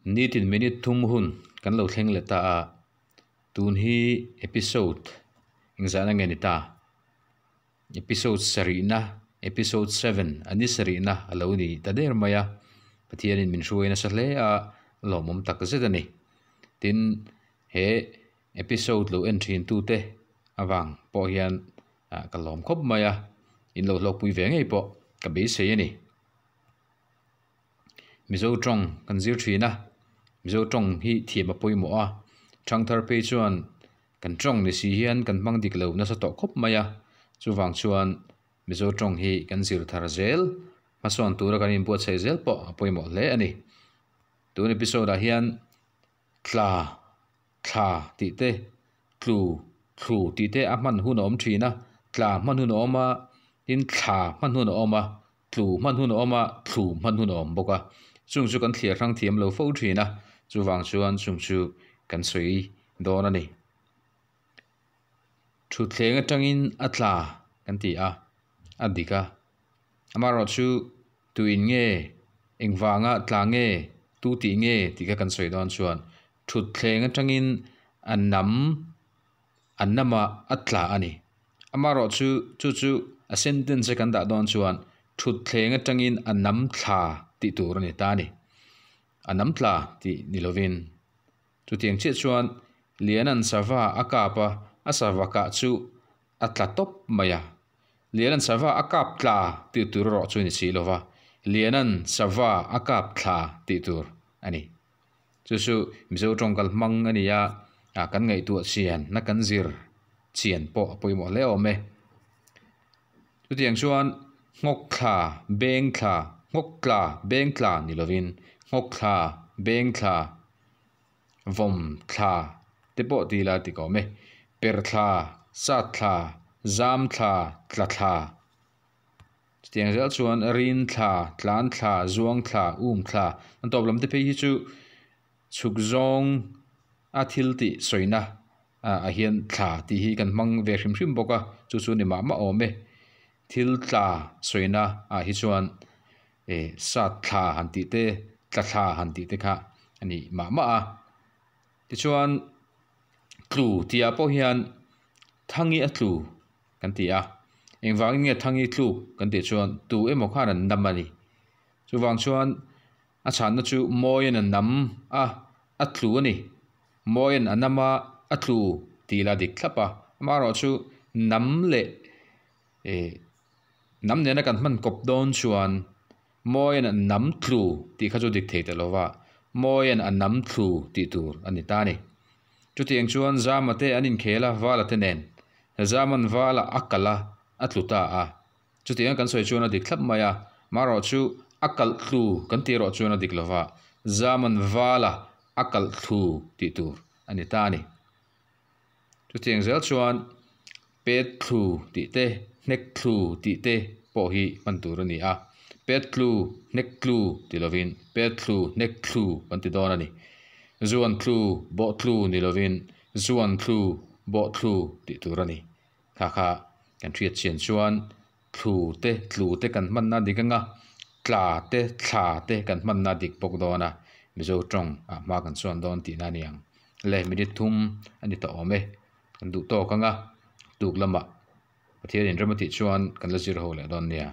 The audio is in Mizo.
Nitin minute thum hun kan lo thleng leh ta a, tun hi episode engzahna nge ni ta? Episode sarihna, episode 7, a ni sarihna a lo ni ta der mai a, Pathianin min hruai nasa hle a, lawmawm tak zet a ni. Tin, he episode lo en thin tute avang pawh hian ka lawm khawp mai a, in lo hlawkpui ve ngei pawh ka beisei a ni. Mizo tawng kan zir thin a, Mizo tawng hi thiam a pawimawh a, thangthar phei chuan kan tawng ni si hian kan hmang dik lo nasa tawh khawp mai a, chuvang chuan Mizo tawng hi kan zir thar zel, hmasawn tura kan inbuatsaih zel pawh a pawimawh hle a ni. Tun episode ah hian tla, thla tih te, tlu, thlu tih te a hman hun a awm thin a, tla hman hun a awm a, tin thla hman hun a awm a, Tlu hman hun a awm a, thlu hman hun a awm bawk a. Chung chu kan thliar hrang thiam lo fo thin a, chuvang chuan chung chu kan sawi dawn a ni. Thutthleng atangin a tla kan ti a, a dik a. Amaherawhchu tuin nge, engvanga tla nge, tu tih nge tih kha kan sawi dawn chuan thutthleng atangin a nam a nama a tla a ni. Amaherawhchu chu chu a sentence a kan dah dawn chuan thutthleng atangin a nam thla tih tur a ni ta a ni. A nam tla tih ni lovin. Chutiang chiah chuan Liana'n sava a kap a, a sava kah chu a tla tawp mai a. Liana'n sava a kap tla tih tur erawh chu a ni si lova, Liana'n sava a kap thla tih tur a ni. Chu chu Mizo tawngkal hmang a ni a, kan ngaihtuah chian na kan zir chian pawh a pawimawh hle awm e. Chutiang chuan nghawk thla, beng thla, nghawk tla, beng tla ni lovin nghawk thla, beng thla, vawm thla te pawh ti ila ti ka awm e. Per thla, sat thla, zam thla, tla thla. Chutiang zel chuan rin thla, tlan thla, zuang thla, um thla an tawp lam te phei hi chu chhuk zawng a thil tih sawina ah hian thla tih hi kan hmang ve hrim hrim bawk a, chu chu ni mah mah awm e. Thil tla sawina ah hi chuan eh sat thla han tih te, tla thla han tih te kha a ni mah mah a. Tichuan tlu tih ah pawh hian thangi a tlu kan ti a, engvangin nge thangi tluk kan tih chuan tu emaw khan an nam a ni. Chuvang chuan a chhanna chu mawiin a nam a, a tlu a ni. Mawiin a nam a, a tlu tih la dik thlap a, amaherawhchu nam leh eh nam nena kan hman kawp dawn chuan mawiin a nam tlu tih kha chu dik thei ta lova, mawiin a nam thlu tih tur a ni ta a ni. Chutiang chuan Zama te an inkhel a, Vala te nen. Zaman Vala a kalh a, a tlu ta a. Chutianga kan sawi chuan a dik thlap mai a, marawh chu a kalh tlu kan tih erawh chuan a dik lo va, Zaman Vala a kalh thlu tih tur a ni ta a ni. Chutiang zel chuan pet thlu tih te, hnek thlu tih te pawh hi hman tur a ni a. Pet tlu, hnek tlu ti lovin pet thlu, hnek thlu kan ti dawn a ni. Zuan thlu, bawh thlu ni lovin zuan thlu, bawh thlu tih tur a ni. Kha kha kan hriat chian chuan thlu te, tlu te kan hmanna dik anga, tla te, thla te kan hmanna dik bawk dawn a, Mizo tawng ah hma kan chuan dawn tihna a ni ang. Le minute thum a ni tawh awm e, kan duh tawk anga tuk lamah Pathianin rem a tih chuan kan la zir ho leh dawn nia.